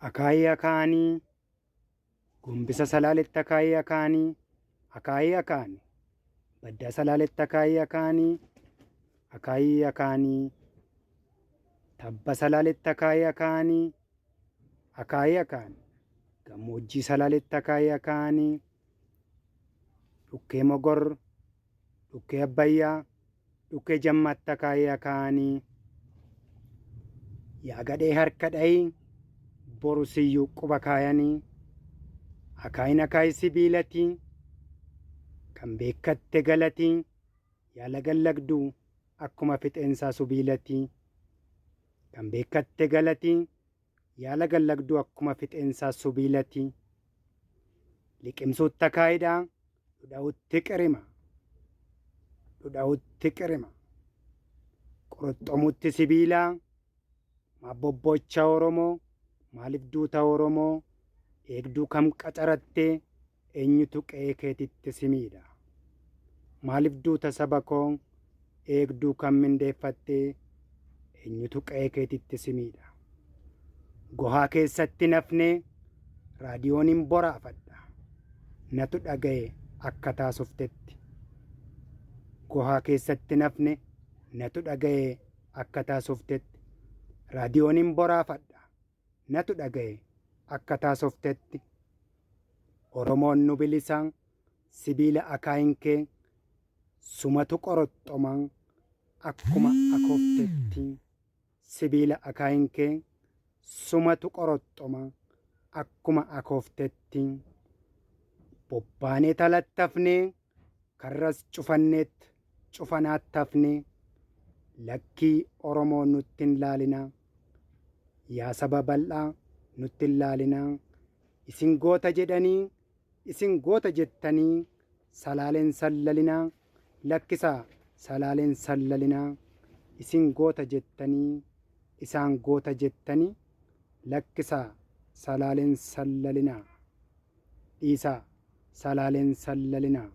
Akaayii akaanii gombisa Salaaletti akaayii akaanii akaayii akaanii baddaa Salaaletti akaayii akaanii akaayii akaanii tabba Salaaletti akaayii akaanii akaayii akaanii gammoojjii Salaaletti akaayii akaanii dhukkee Mogor dhukkee Abbayyaa dhukkee Jammaatti akaayii akaanii yaa gadhee harka dhayii boru siyyuu quba kaayanii akaayin akaayii sibiilatii kan beekkatte galatii yaa lagallagduu akkuma fixeensaa subiilatii kan beekkatte galatii yaa lagallagduu akkuma fixeensaa subiilatii liqimsuutti akaayidhaa dhudha'utti qirima dhudha'utti qirima qoroxxomutti sibiilaa maaf bobboocha Oromoo maaliif duuta Oromoo eegduu kam qacarattee eenyutu qe'ee keetitti si miidha maaliif duuta saba koo eegduu kam mindeeffattee eenyutu qe'ee keetitti si miidha gohaa keessatti nafnee raadiyooniin boraafadha natu dhaga'e akka taasoftetti gohaa keessatti nafne natu dhaga'e akka taasoftetti raadiyooniin boraafadha natu dhaga'e akka taasoftetti Oromoon nu bilisa sibiila akaayin kee sumatu qoroxxoma akkuma akooftetti sibiila akaayin kee sumatu qoroxxoma akkuma akooftetti bobbaanee talattafnee karras cufanneet cufanaattafne lakkii Oromoo nutti hin laalinaa yaa saba bal'aa nutti hin laalinaa isin goota jedhanii isin goota jettanii Salaaleen sallalinaa lakkisaa Salaaleen sallalinaa isin goota jettanii isaan goota jettanii lakkisaa Salaaleen sallalinaa dhiisaa Salaaleen sallalinaa.